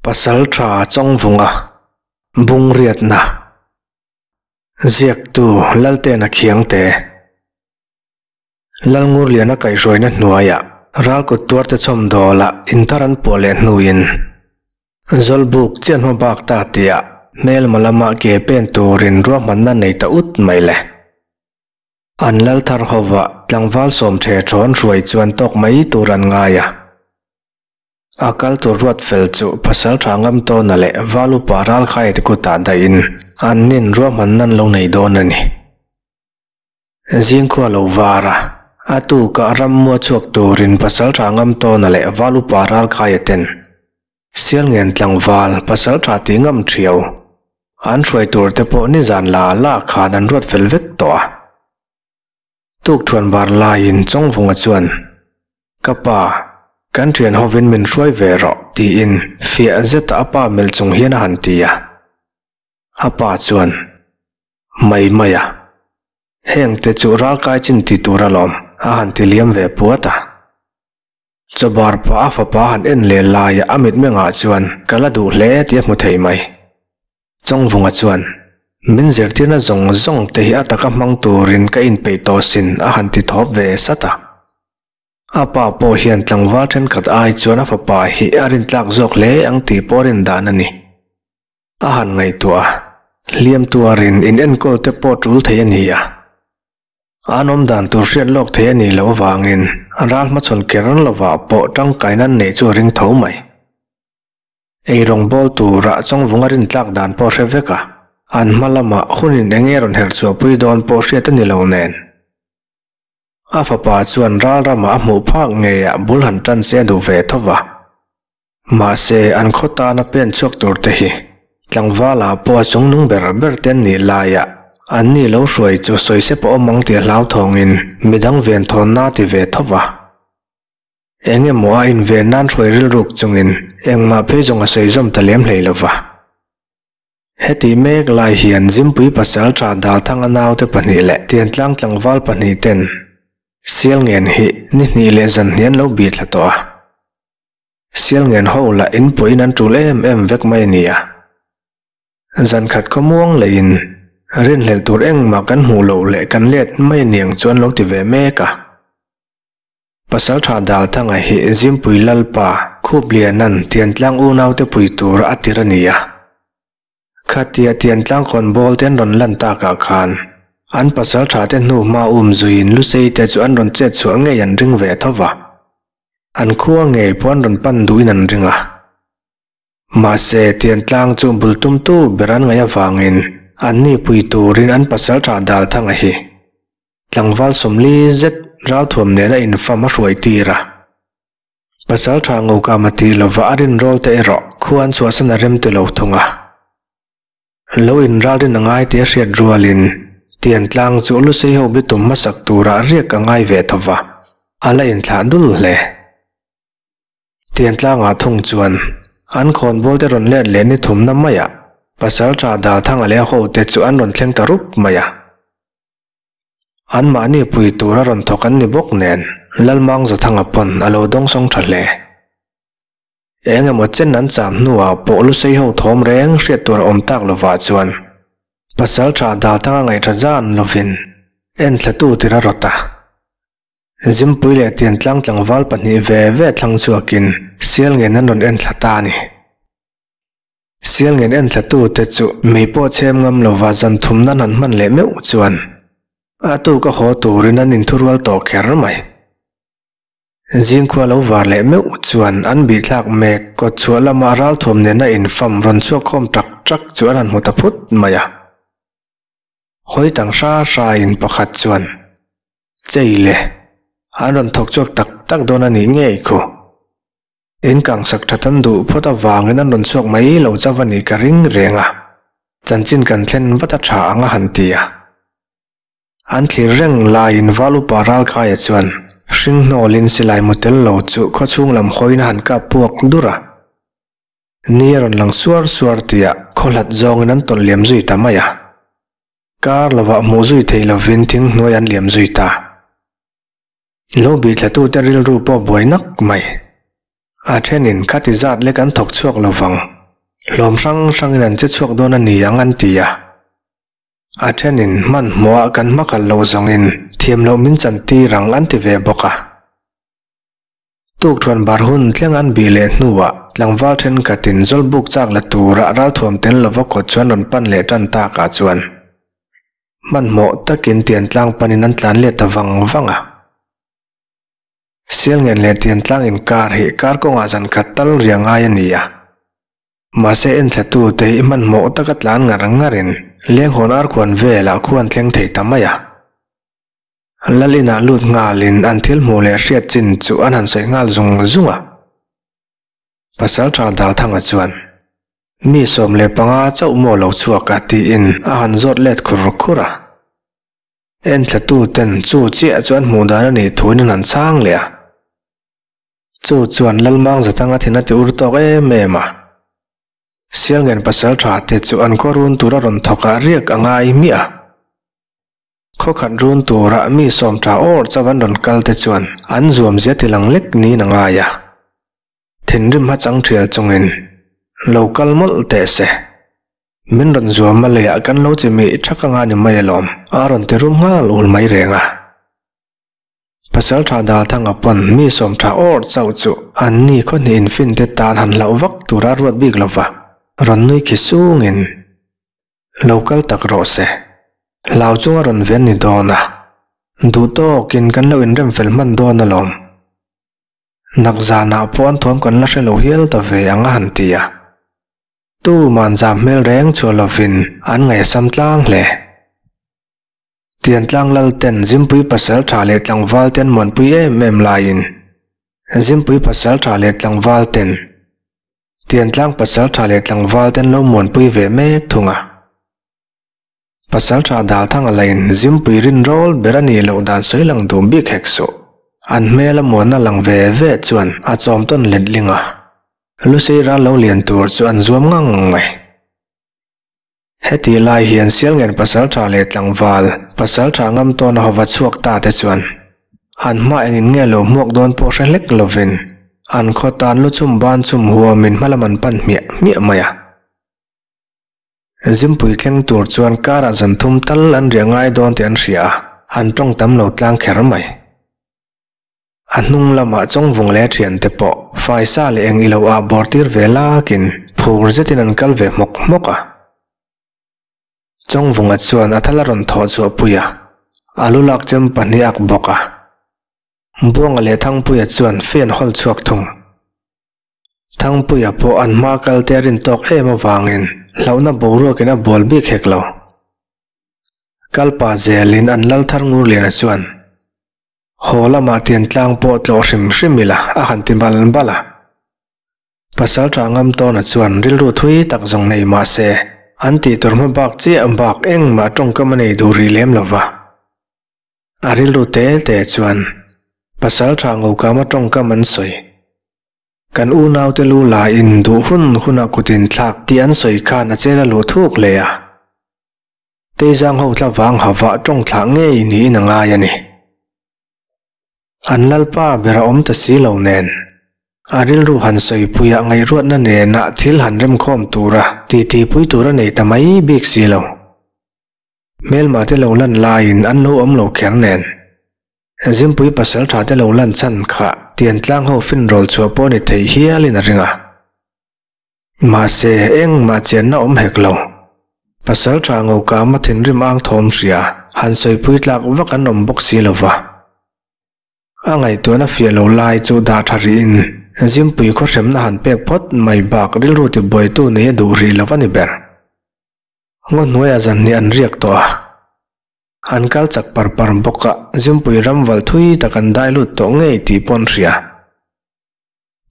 Pasalṭha Chawngvunga Bungriatna Ziaktu Laltena Khiangte Lalngurliana kaihhruaina hnuaiah ralkut tuarte chhawmdawla inthar an puah leh hnuin Zawlbuk chian hma bak ta tihah hmelma lama ke pen turin ruahmanna nei ta ut mai le. An lal thar hova tlangval sawmṭhe thawn hruai chuan tawk mai tur an ngai a. A kal tur ruat fel chu pasalṭha ngam tawna leh val upa ralkhaia te kutah dahin an nin ruahman nan lo nei dawn a ni. Zingkhua lo var a, a tukah rammua chhuak turin pasalṭha ngam tawna leh val upa ralkhaia ten Sialngen tlangval pasalṭha tih ngam ṭhiau an hruai tur te pawh nizan la la khan an ruat fel vek tawh a. Tukṭhuan bar laiin Chawngvunga chuan, Ka pa, kan ṭhian hovin min hruai ve rawh, tiin fiah zeta a pa melh chung hian a han ti a. A pa chuan, Mai mai a, heng te chu ralkai chin ti tur alawm, a han ti liam ve puat a. Chawbar pah a fapa han en leh laia a mitmengah chuan ka la duh hle tih a hmu thei mai. Chawngvunga chuan, Min zirtirna zawng zawng te hi a taka hmang turin ka inpeih tawh sin a han ti thawp ve sat a. A pa pawh hian tlangval thenkhat ai chuan a fapa hi a rintlak zawk hle ang tih pawh a rindan a ni. A han ngaihtuah a, hliam tuarin in enkawl te pawh tul thei a ni a. An awm dan tur hriat lawk thei a nih loh avangin ral hmachhawn ker lovah pawh tangkaina an neih chu a ring tho mai. Eirawng bawl turah Chawngvunga rintlak dan pawh hre vek a, an hma lamah hunin eng nge rawn herh chhuahpui dawn pawh hriat a ni lo nen. A fapa chuan ral ramah a hmuh phak ngeiah bul han tan se a duh ve tho va. Mahse, an khaw tana pen chhuak tur te hi tlangvala pawh a chungnung ber ber te an nih laiah an ni lo hruai chu sawi se pawh awm ang tih a hlauthawngin midang venthawnna a ti ve tho va. Eng emaw a inven nan hruai rilruk chungin engmah phei zawng a sawi zawm ta lem hlei lo va. Heti mek lai hian Zimpui pasal tha Dalthanga naute pahnih leh Tiantlang tlangval pahnih ten Sialngen hi ni hnih leh zan hnih an lo bih thla tawh a. Sialngen ho lah in pawhin an tul em em vek mai a ni a. Zan khat khawmuang leiin rinhlelh tur engmah kan hmuh loh leh kan let mai a niang chu an lo ti ve mek a. Pasaltha Dalthanga hi Zimpui Lalpa Khuplianan Tiantlang unaute pui tura a tir a ni a. Khatia Tiantlang khawnbawl te an rawn lan takah khan an pasaltha te hnu hma um zuiin Lusei te chu an rawn chet chhuah ngei an ring ve tho va. An khua ngei pawh an rawn pan duhin an ring a. Mahse, Tiantlang chu bul tumtu ber an ngaih avangin an ni pui turin an pasaltha Dalthanga hi tlangval sawmli zet ralthuam nena infam a hruai tir a. Pasaltha Ngokama tih lova a rinrawl te erawh khua an chhuahsan a rem ti lo thung a. Lo inralrin a ngai tih a hriat rualin Tiantlang chu Lusei ho bitum hmasak turah riak a ngai ve tho va, a la inthlah dul hle. Tiantlangah thung chuan an khawnbawl te rawn let leh ni thumna maiah Pasaltha Dalthanga leh a hote chu an rawn thleng ta rup mai a. Anmahni pui tura rawn thawk an ni bawk nen Lalmang Zathanga pawn a lo dawngsawng tha hle. Eng emaw chen an cham hnuah pawh Lusei ho thawm reng hriat tur a awm tak lovah chuan pasal tha Dalthanga ngaihṭha zan lovin enthlatu tir a rawt a. Zimpui leh Tiantlang tlangval pahnih ve ve thlang chhuakin Sialngen an rawn enthla ta a ni. Sialngen enthlatu te chu mei pawh chhem ngam lova zan thum nan han hman leh meuh chuan a tuk a haw turin an inthurual tawh kher mai. Zingkhua lo var leh meuh chuan an bihthlak mek kawt chhuah lama ralthuam nena infam rawn chhuak khawm tak tak chu an han hmu ta phut mai a. Hawi tang hra hra in pakhat chuan, Chei le, an rawn thawk chhuak tak tak dawn a nih ngei khu. In kangsak that an duh phawt avangin an rawn chhuak mai lo chauh a nih ka ring reng a, chanchin kan thlen vat a tha ang a han ti a. An thlir reng laiin Val upa Ralkhaia chuan hringhnawlin silai mu tel lo chu khawchhung lam hawiin a han kap puak dur a. Ni a rawn lang suar suar tihah khaw hlat zawngin an tawlh liam zui ta mai a. Kar lovah hmuh zui thei lovin thing hnuai an liam zui ta. Lo bihtlatute rilru pawh buai nak mai. A thenin khati zat lek an thawk chhuak lovang. Hlawm hrang hrangin an che chhuak dawn a ni ang an ti a. A thenin hmanhmawhah kan hmakal loh zawngin thiam loh min chantir ang an ti ve bawk a. Tukthuan bar hun thleng an bih leh hnuah tlangval thenkhatin zawlbuk chak la tura ralthuam tel lova kawt chuan rawn pan leh tan takah chuan hmanhmawh takin tiantlang panin an tlan let ta vang vang a. Sialngen leh tiantlang inkar hi kar kawngah zan khat tal ria ngai a ni a. Mahse enthlatute hi hmanhmawh taka tlan ngar ngarin lenghawn arkhuan velah khuan thleng thei ta mai a. Lal inah lut nghalin an thil hmuh leh hriat chin chu an han sawi nghal zung zung a. Pasalṭha Dalthanga chuan, Mi 15 chauh maw lo chhuak a? tiin a han zawt let khur khur a. Enthlatuten chu chiah chu an hmuh dan a nih thuin an han chhang leh a. Chu chuan Lalmang Zathanga thin a ti ur tawk em em a. Sialngen pasalṭha te chu an khaw run tur a rawn thawk ah riak a ngai miah a. Khaw khat run tura mi sawm tha awr chauh an rawn kal te chuan an zuam zia ti lang lek niin a ngai a. Thinrim hachang thial chungin lo kal mawlh teh se. Min rawn zuam a leiah kan lo chi mih thak anga ni mai alawm a rawn ti rum nghal ul mai reng a. Pasaltha Dalthanga pawn mi sawm tha awr chauh chu an ni khaw hnih infin te tan han hlauh vak tura ruat bik lova rawn nui khi sungin Lo kal tak rawh se. Hlau chunga rawn ven ni dawn a. Duh tawkin kan lo inrem fel hman dawn alawm. Nak zanah pawh an thuam kan la hre lo hial ta ve ang a han ti a. Tuman zam hmel reng chhuah lovin an ngaihsam tlang hle. Tiantlang lal ten Zimpui pasal tha leh tlangval ten muanpui em em laiin Zimpui pasal tha leh tlangval ten Tiantlang pasal tha leh tlangval ten lo muanpui ve mek thung a. Pasal tha Dalthanga lain Zimpui rinrawl ber a nih loh dan sawi lang duh bik hek suh. An hmel a muanna lang ve ve chuan a chawm tawn letling a. Lusei ral lo lian tur chu an zuam ngang mai. Hetih lai hian Sialngen pasal tha leh tlangval pasal tha ngam tawn a hova chhuak ta te chuan an hma engin nge lo hmuak dawn pawh hre hlek lovin an khaw tan lu chum ban chum huamin hma lam an pan hmiah hmiah mai a. Zimpui thleng tur chuan karah zan thum tal an riah ngai dawn tih an hria a, an tawng tam lo tlang kher mai. A hnung lamah Chawngvung leh a thiante pawh faisa leh eng ilo ah bawr tir ve lakin phur zetin an kal ve hmawk hmawk a. Chawngvunga chuan a thal a rawn thawh chhuah pui a, a lu lak chem pahnih ak bawk a. Buanga leh Thangpuia chuan fei an hawl chhuak thung. Thangpuia pawh an hma kal te a rin tawk em avangin hlauhna boruakin a bual bik hek lo. Kalpa zelin an lal thar Ngurliana chuan Haw lamah tiantlang pawh tlawh hrim hrim ila a han ti bal bal a. Pasal tha ngam tawna chuan rilru thui tak zawng nei mah se, an tih tur hma bak chiah bak engmah tawngkam a nei duh rih lem lo va. A rilru te te chuan pasal tha ngokama tawngkam an sawi. Kan unaute lu laiin duh hun hunah kut inthlak tih an sawi khan a chel a luh thuk hle a. Teizang ho tla vang ha vah tawng thlah ngei niin a ngai a ni. An lalpa ber a awm ta si lo nen, a rilru han sawipuiah ngaihruatna nena thil han remkhawm tura titipui tur a nei ta mai bik si lo. Hmelma te lo lan laiin an lo awm lo kher nen, Zimpui pasaltha te lo lan chhan kha tiantlang ho finrawl chhuah pawh ni thei hialin a ring a. Mahse, engmah chianna awm hek lo. Pasal tha Ngokama thinrim ang thawm hria, han sawipui tlak vak an awm bawk si lo va. A ngaihtuahna fiah lo lai chu dah tha rihin Zimpui khawhremna han pek phawt mai bak rilru tibuaitu nei a duh rih lo a ni ber. Ngaw hnuaiah zanhnih an riak tawh a. An kal chak par par bawk a, Zimpui ram val thui tak an dai lut tawh ngei tih pawh an hria.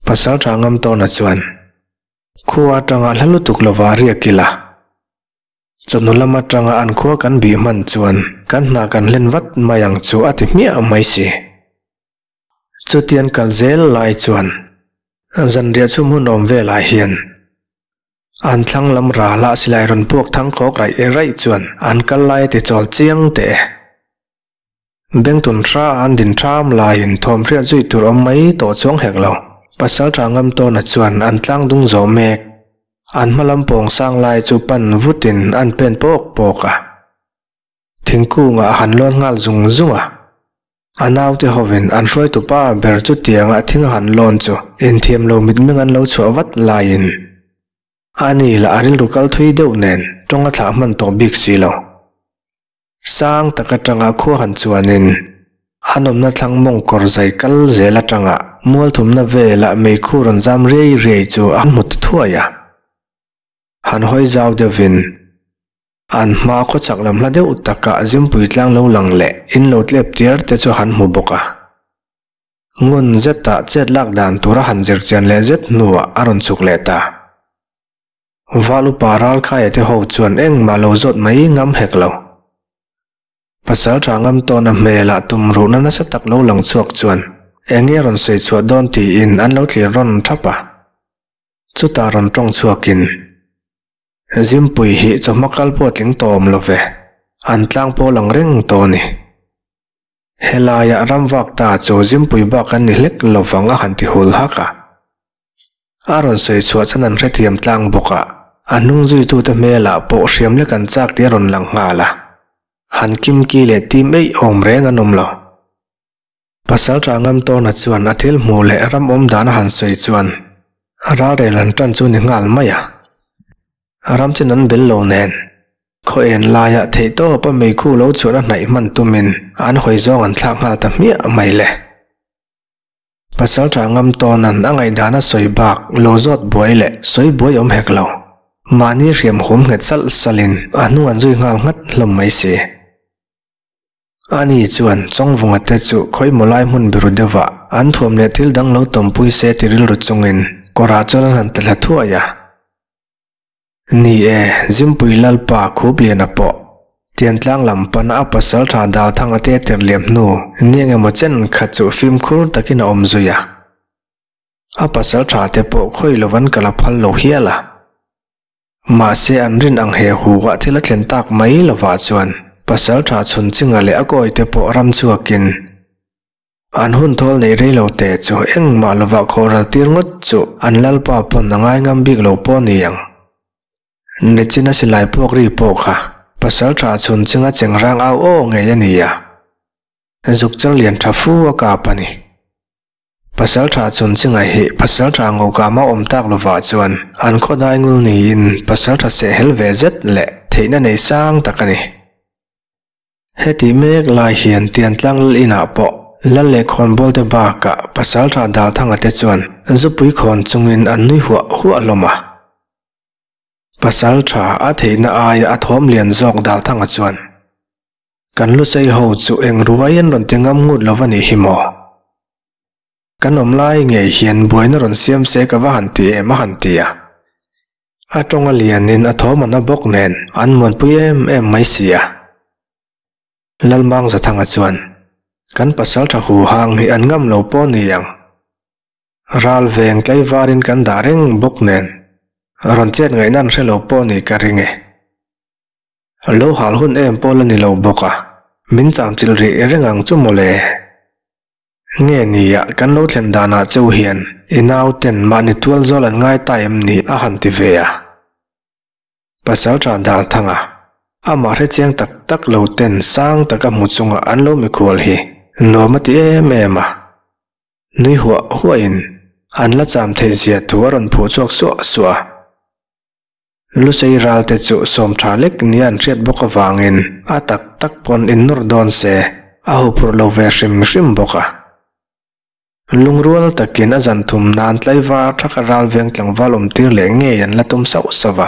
Pasal tha ngam tawna chuan khua atanga hla lutuk lova riak ila. Chawhnu lam atanga an khua kan bih hman chuan kan hna kan hlen vat mai ang chu a ti hmiah mai si. Chutian kal zel lai chuan zanriah chhum hun awm velah hian an thlang lam ralah silai rawn puak thang khawk raih raih chuan an kal lai a ti chawl chiang teh e. Bengtun hra an din ṭham laiin thawm hriat zui tur awm mai tawh chuang hek lo. Pasal ṭha ngam tawna chuan an tlang dung zawh mek. An hma lam pawng sang lai chu pan vutin an pen pawk pawk a. Thingkungah a han lawn nghal zung zung a. A naute hovin an hruaitu pa ber chutianga thing a han lawn chu inthiam lo mitmeng an lo chhuah vat laiin a ni lah a rilru kal thui deuh nen tawng a thlah hman tawh bik si lo. Sang tak atanga khua han chuanin a nawmna thlang mawng kawr zai kal zel atanga mual thumna velah meikhu rawn zam riai riai chu a hmu ta thuai a. Han hawi zau deuhin An hma khaw chak lam hla deuh takah Zimpui tlang lo lang leh in lo tlep tiar te chu han hmu bawk a. Ngun zetah chet lak dan tura han zir chian leh zet hnuah a rawn chhuk leh ta. Val upa Ralkhaia te ho chuan engmah lo zawt mai ngam hek lo. Pasal tha ngam tawna hmelah tum ruhna nasa tak lo lang chhuak chuan eng nge rawn sawi chhuah dawn tiin an lo thlir rawn thap a. Chutah rawn tawng chhuakin. Zimpui hi chawhma kal pawh tling tawm lo ve, an tlang pawh lang reng tawh a ni. Helaiah ram vak ta chu Zimpui bak an ni hlek lo vang a han ti hul hak a. A rawn sawi chhuah chuan an hrethiam tlang bawk a, a hnung zuitute hmelah pawh hriam lek an chak tih a rawn lang nghal a. Han kimki leh tim eih awm reng an awm lo. Pasalṭha Ngamtawna chuan a thil hmuh leh ram awm dan a han sawi chuan ralrel an ṭan chu ni nghal mai a. Ram chin an bel lo nen, khaw en laiah theihtawpa meikhu lo chhuahna hnaih hman tumin an hawi zawng an thlak nghal ta hmiah mai le. Pasalṭha Ngamtawna'n a ngaihdan a sawi bak lo zawt buai leh sawi buai awm hek lo. Mahni hriam hum nghet salh salhin a hnung an zui nghal nghat hlawm mai si. Ani chuan Chawngvunga te chu khawimaw lai hmun biru deuhah an thuam leh thil dang lo tawmpui se ti rilru chungin kawrah chuan an han ta hla thuai a. Ni e, Zimpui Lalpa Khupliana pawh Tiantlang lam pana a pasal tha Dalthanga te tir liam hnu ni engemaw chen khat chu fimkhur takin a awm zui a. A pasal tha te pawh khawi lovan ka la phal lo hial a. Mahse an rin ang he huhah thil a thlen tak mai lovah chuan pasal tha chhun chinga leh a kawi te pawh ram chhuakin an hun thawl neih rei lo te chu engmah lovah khawhral tir ngawt chu an lalpa pawn a ngai ngam bik lo pawh ni ang. Nichina silai puak ri pawh kha pasal tha chhun chinga chengrang au aw ngei a ni a, zuk chal lian tha fu a kap a ni. Pasal tha chun chi ngaih hi pasal tha ngokama awm tak lovah chuan an khawdai ngul niin pasal tha sehhel ve zet leh theihna nei sang tak a ni. Heti mek lai hian Tiantlang lal inah pawh lal leh khawnbawl te bakah pasal tha Dalthanga te chuan zupui khawn chungin an nui huah huah hlawm a. Pasal tha a theihna aia a thawm lian zawk Dalthanga chuan Kan lusei ho chu eng ruai an rawn ti ngam ngut lo va nih hi maw? Kan awm lai ngei hian buaina rawn siam se ka va han ti em a han ti a. A tawng a lianin a thawm a na bawk nen an muanpui em em mai si a. Lalmang Zathanga chuan, Kan pasal tha hu hang hi an ngam lo pawh ni ang. Ral veng tlaivarin kan dah reng bawk nen rawn chet ngaihna an hre lo pawh ni ka ring e. Lo hal hun em pawh la ni lo bawk a, min chamchilh rih reng ang chu mawle. Nge nia kan lo thlen danah cheu hian i nauten mahni tual zawl an ngai ta em ni a han ti ve a. Pasal tha Dalthanga, amah hrechiang tak tak lo ten sang taka hmu chunga an lo mikhual hi nuam a ti em em a. Nui huah huahin an la cham theih zia thu a rawn phuh chhuak suah suah a. Lusei ralte chu sawm tha lek nia an hriat bawk avangin a tak tak pawn innawr dawn se a huphurh lo ve hrim hrim bawk a. Lungrual takin a zan thum nan tlaivar thaka ral veng tlangval awm tir leh ngei an la tum sauh sauh a.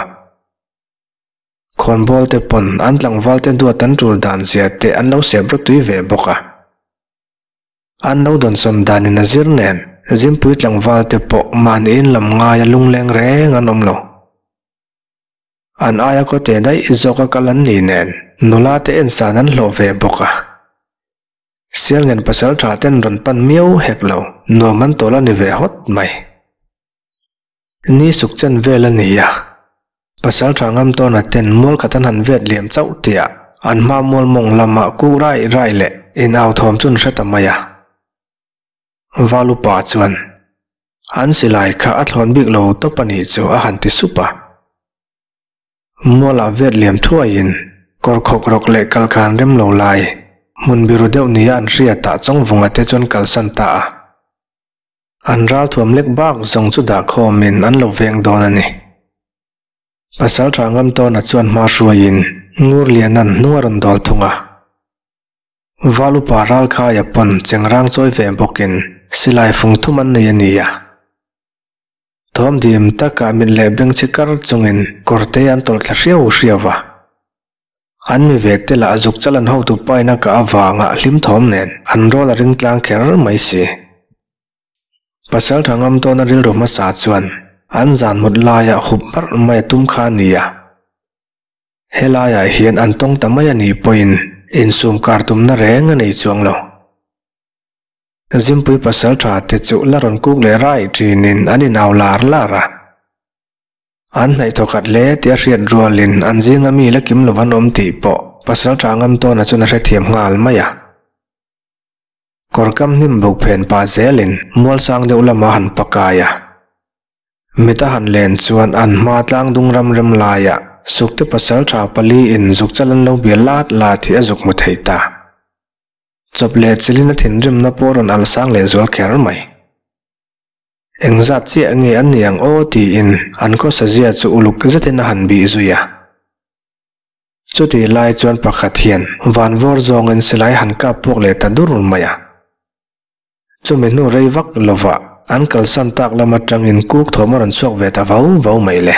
Khawnbawl te pawn an tlangval te duat an tul dan zia te an lo sep rawtui ve bawk a. An lo dawnsawn danin a zir nen, Zimpui tlangval te pawh mahniin lam ngaia lungleng reng an awm lo. An aia khawte daih zawka kal an ni nen, nula te ensan an hlawh ve bawk a. Sialngen pasal tha ten rawn pan miau hek lo, nuam an tawl a ni ve hawt mai. Ni suk chen vel a ni a, pasal tha ngam tawna ten mual khat an han vet liam chauh tihah an hma mual mawng lamah kuk rai rai leh in au thawm chu an hre ta mai a. Valupa chuan, An silai kha a thlawn bik lo tawp a nih chu a han ti sup a. Mualah vet liam thuaiin kawr khawk rawk leh kalkhan rem lo lai hmun biru deuh nia an hriatah Chawngvunga te chuan kalsan ta a. An ralthuam lek bak zawng chu dah khawmin an lo veng dawn a ni. Pasalṭha Ngamtawna chuan hma hruaiin Ngurliana'n hnung a rawn dawl thung a. Val upa Ralkhaia pawn chengrang chawi ve bawkin silai fung thum an nei a ni a. Thawm dim takah mit leh beng chhi kar chungin kawrte an tawlh thla hriau hriau va. An mi ve te lah zuk chal an hotu paina ka avanga hlim thawm nen an rawl a ring tlang kher mai si. Pasalṭha ngam tawna rilru hmasa chuan an zan mut laia hup barh mai a tum kha a ni a. Helaiah hian an tawng ta mai a nih pawhin insum kar tumna reng a nei chuang lo. Zimpui pasalṭha te chu la rawn kuk leh raih ṭhinin an inau lar lar a. An hnaih thawkhat hle tih a hriat rualin an zinga mi la kim lo an awm tih pawh pasalṭha ngam tawna chuan a hrethiam nghal mai a. Kawr kam hnim buk phen pah zelin mualsang deuh lama han pakai a. Mit a han len chuan an hma tlang dung ram rem laiah Sukte pasalṭha paliin zukchal an lo bia lat lat hi a zuk hmu thei ta. Chawp leh chilin a thinrimna pawh rawn al sang leh zual kher mai. Engzat chiah nge an ni ang aw tiin an khawsa zia chu uluk zetin a han bih zui a. Chutih lai chuan pakhat hian van vawr zawngin silai han kap puak leh ta dur mai a. Chumi hnu rei vak lovah an kalsan tak lam atangin kuk thawm a rawn chhuak ve ta vau vau mai le.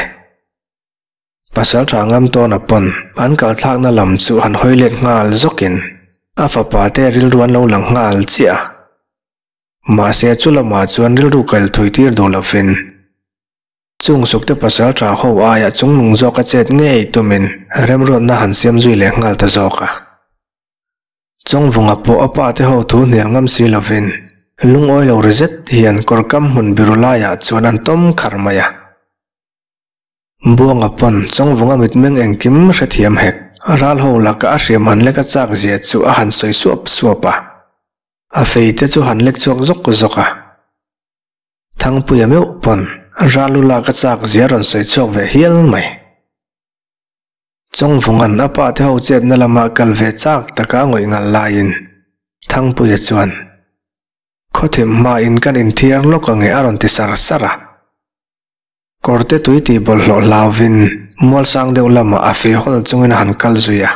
Pasal tha ngam tawna pawn an kal thlakna lam chu han hawi let nghal zawkin a fapa te rilru an lo lang nghal chiah a. Mahse chu lamah chuan rilru kal thui tir duh lovin chung sukte pasal tha ho aia chungnung zawka chet ngei tumin remruatna han siam zui leh nghal ta zawk a. Chawngvunga pawh a pa te ho thu hnial ngam si lovin lungawi lo ri zet hian kawrkam hmun biru laiah chuan an tawm khar mai a. Buanga pawn Chawngvunga mitmeng engkim hrethiam hek. Ral ho laka a hriam han lek a chak zia chu a han sawi suap suap a. A fei te chu han lek chhuak zawk zawk a. Thangpuia meuh pawn ral lu lak a chak zia rawn sawi chhuak ve hial mai. Chawngvunga'n a pa te ho chetna lama kal ve chak taka a ngawih ngal laiin Thangpuia chuan, Khawthim hmain kan inthiar lawk ange a rawn ti sar sar a. Kawrte tui tih bawlhhlawh hlauvin mualsang deuh lamah a fei hawl chungin a han kal zui a.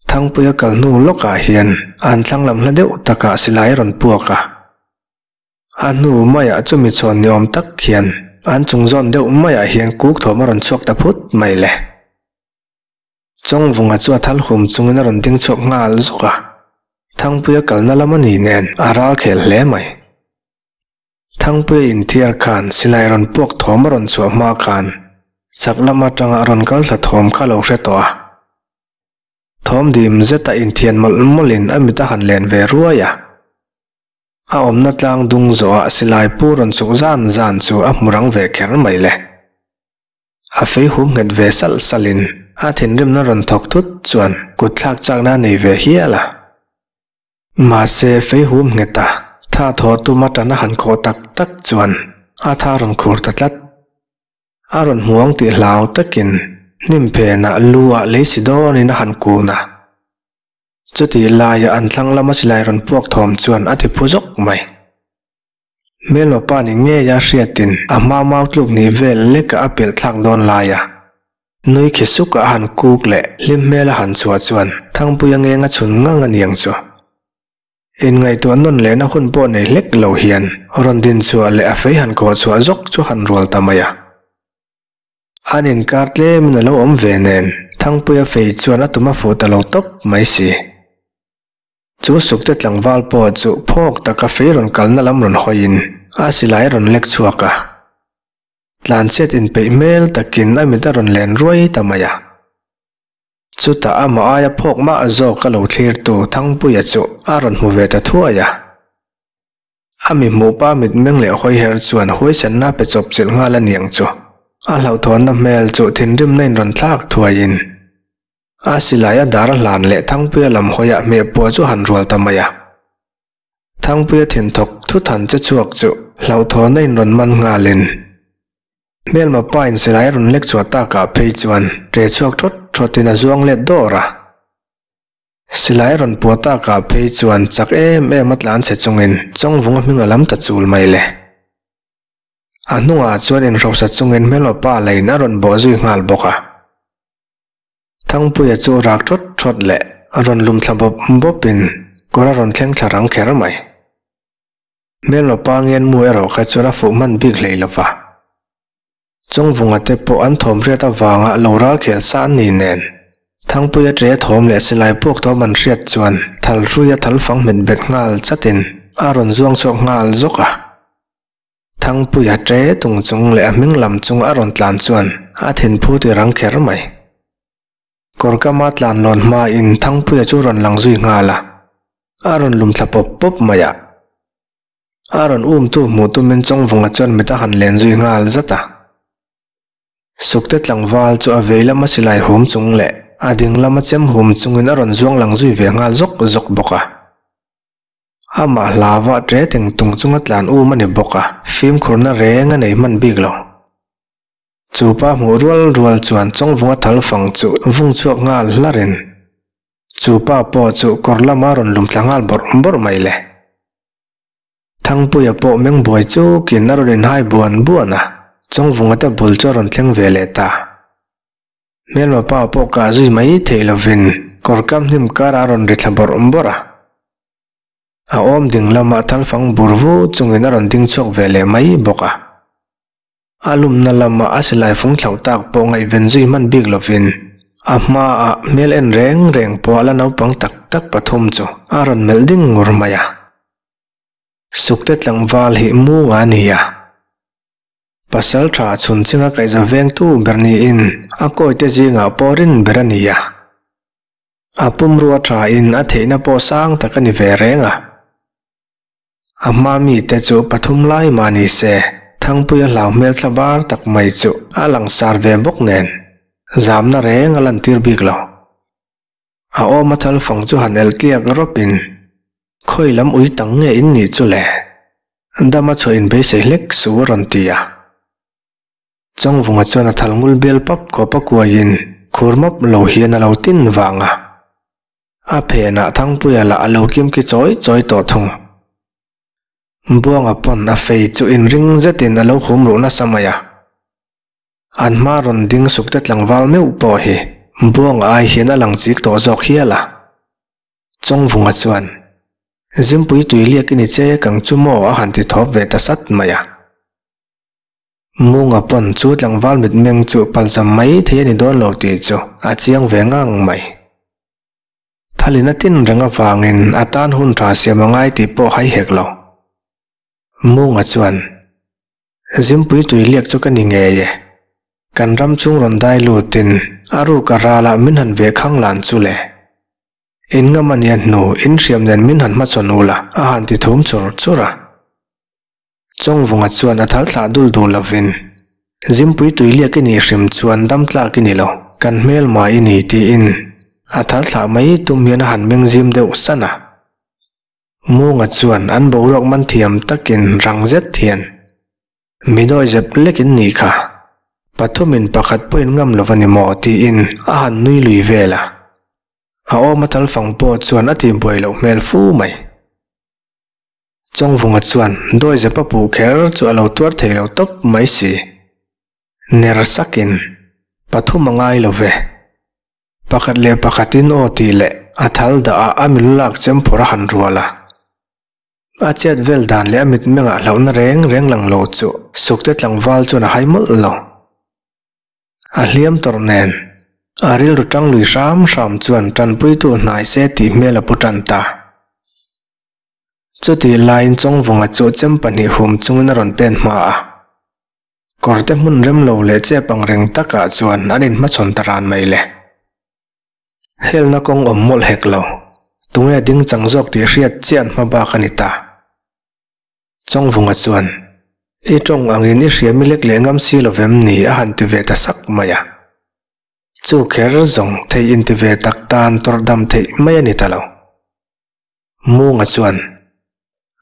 Thangpuia kal hnu lawkah hian an thlang lam hla deuh takah silai a rawn puak a. A hnu maiah chumi chhawn ni awm tak hian an chung zawn deuh maiah hian kuk thawm a rawn chhuak ta phut mai le. Chawngvunga chu a thal hum chungin a rawn ding chhuak nghal zawk a. Thangpuia kalna lam a ni nen a ral khel hle mai. Thangpuia inthiar khan silai rawn puak thawm a rawn chhuah hma khan chak lam atanga rawn kal thla thawm kha lo hre tawh a. Thawm dim zeta inthian mawlh mawlhin a mit a han len ve ruai a. A awmna tlang dung zawhah silai pu rawn chuk zan zan chu a hmu rang ve kher mai le. A fei hum nghet ve salh salhin a thinrimna rawn thawk thut chuan kut thlak chakna a nei ve hial a. Mahse, fei hum nghet a, tha thaw tum atan a han khawh tak tak chuan a tha rawn khur ta tlat. A rawn hmuang tih hlau takin hnim phenah lu ah lei si dawnin a han kun a. Chutih laia an thlang lama silai rawn puak thawm chuan a ti phu zawk mai. Hmelma pa ni ngeia hriatin a hma mau tluk ni vel lekah a pelh thlak dawn laia nui khi suk a han kuk leh hlim hmel a han chhuah chuan Thangpuia ngeng a chhun ngang a niang chu. Inngaihtuah nawn lehna hun pawh nei hlek lo hian rawn din chhuah leh a fei han kawh chhuah zawk chu han rual ta mai a. An inkar tlemin a lo awm ve nen Thangpuia fei chuan a tum a fuh ta lo tawp mai si. Chu sukte tlangval pawh chu phawk taka fei rawn kalna lam rawn hawiin a silai a rawn lek chhuak a. Tlanchhiat inpeih hmel takin a mit a rawn len ruai ta mai a. Chutah amah aia phawk mah zawk a lo thlirtu Thangpuia chu a rawn hmu ve ta thuai a. A mi hmuh pa mitmeng leh hawiher chuan huaisenna pe chawp chilh nghal a niang chu. A hlauhthawnna hmel chu thinrimna in rawn thlak thuaiin A silai a dar a hlan leh Thangpuia lam hawiah hmehpua chu han rual ta mai a. Thangpuia thinthawk thuthan che chhuak chu hlauhthawn a inrawn man nghalin. Hmelma pa in silai a rawn lek chhuah takah phei chuan ṭe chhuak ṭhawt ṭhawtin a zuang let dawr a. Silai a rawn puah takah phei chuan chak em em a tlan chhe chungin Chawngvunga hming a lam ta chul mai le. A hnungah chuan inhrosa chungin hmelma pa leiin a rawn bawh zui nghal bawk a. Thangpuia chu rak ṭhawt ṭhawt leh a rawn lum thla bawp bawpin kawr a rawn thleng thla rang kher mai. Hmelma pa ngen mu erawh kha chuan a fuh hman bik hlei lo va. Chawngvunga te pawh an thawm hriat avanga lo ral khel sa an ni nen, Thangpuia ṭe thawm leh silai puak thawm an hriat chuan thal hruia thal fang hmet bet nghal chatin a rawn zuang chhuak nghal zawk a. Thangpuia ṭe tung chung leh a hming lam chung a rawn tlan chuan a thinphu ti rang kher mai. Kawrkama tlan lawn hmain Thangpuia chu rawn lang zui nghal a, a rawn lum thla pawp pawp mai a. A rawn umtu hmuh tumin Chawngvunga chuan mit a han len zui nghal zat a. Sukte tlangval chu a vei lama silai hum chung leh a ding lama chem hum chungin a rawn zuang lang zui ve nghal zawk zawk bawk a. Amah hlava ṭe teng tung chunga tlan um a ni bawk a, fimkhurna reng a nei hman bik lo. Chu pa hmuh rual rual chuan Chawngvunga thal fang chu vung chhuak nghal hlarin chu pa pawh chu kawr lama rawn lum thla nghal bawrh bawrh mai le. Thangpuia pawh meng buai chukin a rawn inhai buan buan a, Chawngvunga te bul chu a rawn thleng ve leh ta. Hmelma pa pawh kah zui mai theih lovin kawr kam hnim karah a rawn ri thla bawrh bawrh a. A awm ding lamah thalfang bur vu chungin a rawn ding chhuak ve leh mai bawk a. A lumna lama a silai fung thlauh tak pawh ngaihven zui hman bik lovin a hmaah hmel en reng reng pawh a la naupang tak tak pathum chu a rawn melh ding ngur mai a. Sukte tlangval hi Munga a ni a. Pasal tha chhun chinga kaihza vengtu ber niin a kawite zingah pawh rin ber a ni a. A pumrua thain a theihna pawh sang tak a ni ve reng a. A hma mite chu pathum lai mah ni se, Thangpuia hlau hmel thla bar tak mai chu a langsar ve bawk nen, zamna reng a lantir bik lo. A awm a thal fang chu han elh tliak rawpin, Khawi lam ui tang nge in nih chu le? Dama chhuah in beisei hlek su a rawn ti a. Chawngvunga chuan a thal ngul bial pap khawp a kuaiin khur map lo hian a lo tin vang a. A phenah Thangpuia lah a lo kim ki chawi chawi tawh thung. Buanga pawn a fei chu inring zetin a lo hum ruh nasa mai a. An hma rawn ding sukte tlangval meuh pawh hi Buanga ai hian a lang chik tawh zawk hial a. Chawngvunga chuan, Zimpui tui liak i ni che kang chu maw a han ti thawp ve ta sat mai a. Munga pawn chu tlangval mitmeng chu palzam mai thei a ni dawn lo tih chu a chiang ve ngang mai. Thalin a tin reng avangin a tan hun tha siam a ngai tih pawh hai hek lo. Munga chuan, Zimpui tui liak chu ka ni ngei e. Kan ram chung rawn dai lutin a ruk a ralah min han ve khang lan chu le. In ngam a nia hnu in hriam nen min han hmachhawn ula a han ti thum chur chur a. Chawngvunga chuan a thal thlah dul duh lovin, Zimpui tui liak i nih hrim chuan dam tlak i ni lo, kan hmelma i ni tiin a thal thlah mai tum hian a han meng zim deuh san a. Munga chuan an boruak man thiam takin rang zet hian, Mi dawi zep lek in nih kha, pathumin pakhat pawhin ngam lo va ni maw tiin a han nui lui vel a. A awm a thal fang pawh chuan a tihbuai loh hmel fu mai. Chawngvunga chuan Dawizepa puh kher chu a lo tuar thei lo tawp mai si. Ner sakin, Pathum a ngai lo ve. Pakhat leh pakhatin aw tih leh a thal dah ah a milu lak chem phawrh a han rual a. A chet vel dan leh a mitmengah hlauhna reng reng lang lo chu Sukte tlangval chuan a hai mawlh lo. A hliam tawrh nen, a rilru tang lui hram hram chuan tanpuitu hnai se tih hmel a pu tan ta. Chutih laiin Chawngvunga chu chem pahnih hum chungin a rawn pen hma a. Kawrte hmun rem lo leh chep ang reng takah chuan an inhmachhawn ta ran mai le. Helna kawng awm mawlh hek lo, tunge ding chang zawk tih hriat chiah an hma bak a ni ta. Chawngvunga chuan, I tawng angin i hria mi lek leh ngam si lo vem ni a han ti ve ta sak mai a. Chu kher zawng thei inti ve tak tan tawrh dam theih mai a ni ta lo. Munga chuan,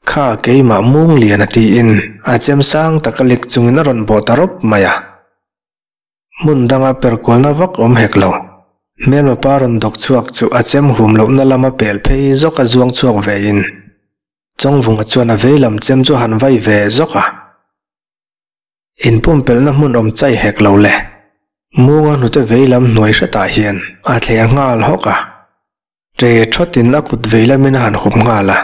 Kha keimah mung lian a tiin a chem sang taka lek chungin a rawn bawh ta rawp mai a. Hmun danga per kualna vak awm hek lo. Hmelma pa rawn dawk chhuak chu a chem hum lohna lama pel phei zawk a zuang chhuak vein Chawngvunga chuan a veilam chem chu a han vai ve zawk a. Inpumpelhna hmun awm chai hek lo le. Munga hnute veilam hnuai hretah hian a thler nghal hawk a. Ṭe ṭhawtin a kut veilamin a han hup nghal a.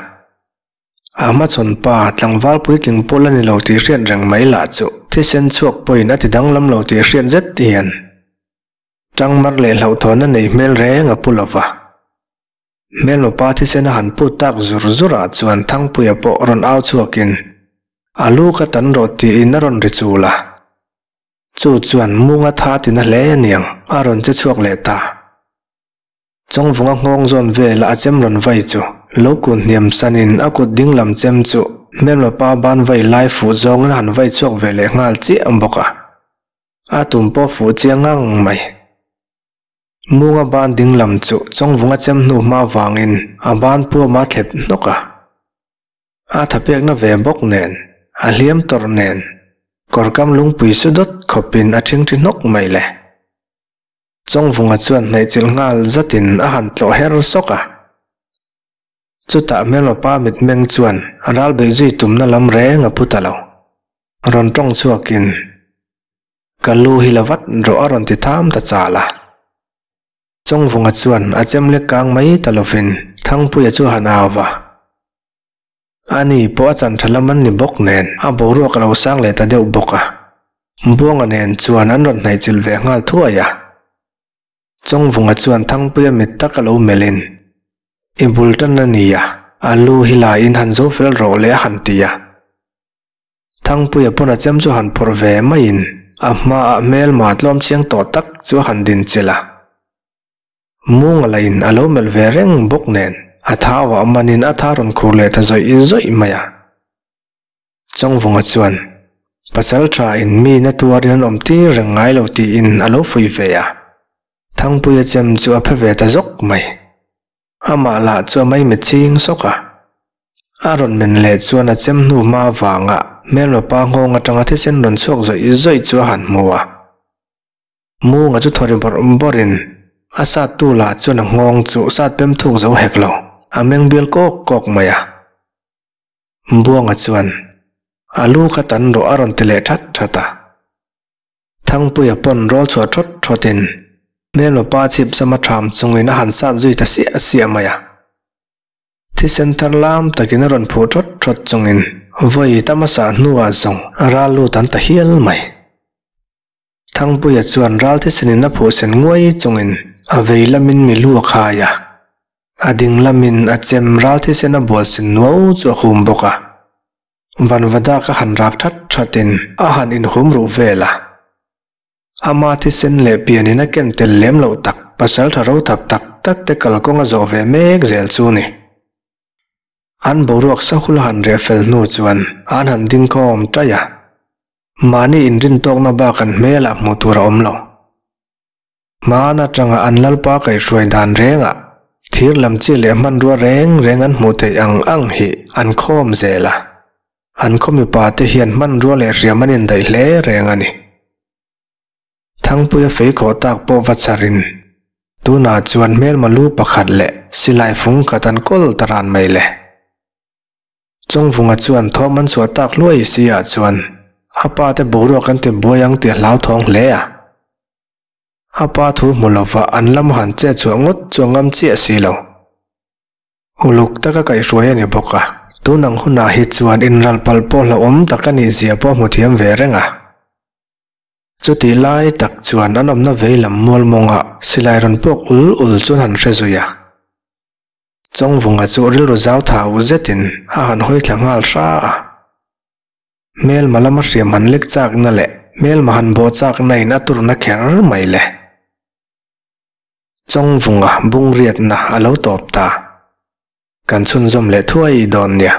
A hmachhawn pa tlangval puitling pawl a ni lo tih hriat reng mai lah chu thisen chhuak pawhin a ti danglam lo tih hriat zet hian ṭangmar leh hlauhthawn a nei hmel reng a pu lo va. Hmelma pa thisen a han put tak zur zur ah chuan Thangpuia pawh rawn au chhuakin a lu ka tan rawh tiin a rawn ri chul a. Chu chuan Munga tha tina hle aniang a rawn che chhuak leh ta. Chawngvunga nghawng zawn vela a chem rawn vai chu lo kun hniam sanin a kut ding lam chem chu hmelma pa ban vai lai fuh zawngin a han vai chhuak ve leh nghal chiah bawk a. A tum pawh fuh chiang ngang mai. Munga ban ding lam chu Chawngvunga chem hnu hma vangin a ban puam a thlep hnawk a. A thapekna ve bawk nen, a hliam tawrh nen, kawrkam lungpui su dawt khawpin a ṭhingṭhi hnawk mai le. Chawngvunga chuan hnaihchilh nghal zatin a han tlawh her sawk a. Chutah hmelmapa mitmeng chuan a ral beih zui tumna lam reng a pu ta lo. Rawn tawng chhuakin, Ka lu hi la vat rawh a rawn ti tham ta chal a. Chawngvunga chuan a chem lek kang mai ta lovin Thangpuia chu a han au va. Ani pawh a chan tha lam an ni bawk nen a boruak a lo sang leh ta deuh bawk a. Buanga nen chuan an rawn hnaihchilh ve nghal thuai a. Chawngvunga chuan Thangpuia mit tak a lo melhin, I bul tan a nia, a lu hi la in han zo fel rawh le a han ti a. Thangpuia pawn a chem chu han phawrh ve maiin a hmaah hmelma tlawm chiang tawh tak chu a han din chilh a. Munga lahin a lo melh ve reng bawk nen a thauah manin a tha rawn khur leh ta zawih zawih mai a. Chawngvunga chuan, Pasal tha in mi na tuarin an awm tir reng ngai lo tiin a lo fuih ve a. Thangpuia chem chu a phe ve ta zawk mai. Amah lah chu a maimit ching sawk a. A rawn men leh chuan a chem hnu hma vanga hmelma pa nghawng atanga thisen rawn chhuak zawih zawih chu a han hmu a. Munga chu thawri bawrh bawrhin a sattu lah chuan a nghawng chu sat pem thuk zo hek lo, a meng bial kawk kawk mai a. Buanga chuan a lu kha tan rawh a rawn ti leh that that a. Thangpuia pawn rawl chhuah thawt thawtin hmelma pa chhip sama tham chungin a han sat zui ta siah siah mai a. Thisen thar lam takin a rawn phuh thawt thawt chungin vawi tam a sah hnuah zawng a ral lut an ta hial mai. Thangpuia chuan ral thisenin a phuhsen nguai chungin a vei lamin mi lu a khai a, a ding lamin a chem ral thisen a bualsen nuau chu a hum bawk a. Vanvadak a han rak that thatin a han inhum ruh vel a. Ama thisen leh pianin a ken tel lem loh tak pasaltha ro thap tak tak te kalkawng a zawh ve mek zel chu ni. An boruak sahul a han reh fel hnu chuan an han dingkhawm taih a. Mahni inrintawkna bak an hmelah hmuh tur a awm lo. Hmaan atanga an lalpa kaihhruai dan rengah thir lam chi leh hmanrua reng reng an hmuh theih ang ang hi an khawm zel a. An khaw mipa te hian hmanrua leh hriam an indaih hle reng a ni. Thangpuia fei khawh tak pawh va charin tunah chuan hmelma lu pakhat leh silai fung khat an kawl ta ran mai le. Chawngvunga chuan thawm an chhuah tak hluai si ah chuan a pa te boruak an ti buai ang tih a hlauthawng hle a. A pa thu hmu lova an lam han chet chhuah ngawt chu a ngam chiah si lo. Uluk taka kaihhruai a ni bawk a, tun ang hunah hi chuan inral palh pawh hlauhawm tak a nih zia pawh hmu thiam ve reng a. Chutih lai tak chuan an awmna vei lam mual mawngah silai rawn puak ul ul chu an han hre zui a. Chawngvunga chu rilru zau thau zetin a han hawi thla nghal hra a. Hmelma lama hriam han lek chakna leh hmelma han bawh chakna in a turna kher mai le. Chawngvunga bungriatna a lo tawp ta. Kan chhunzawm leh thuai dawn nia.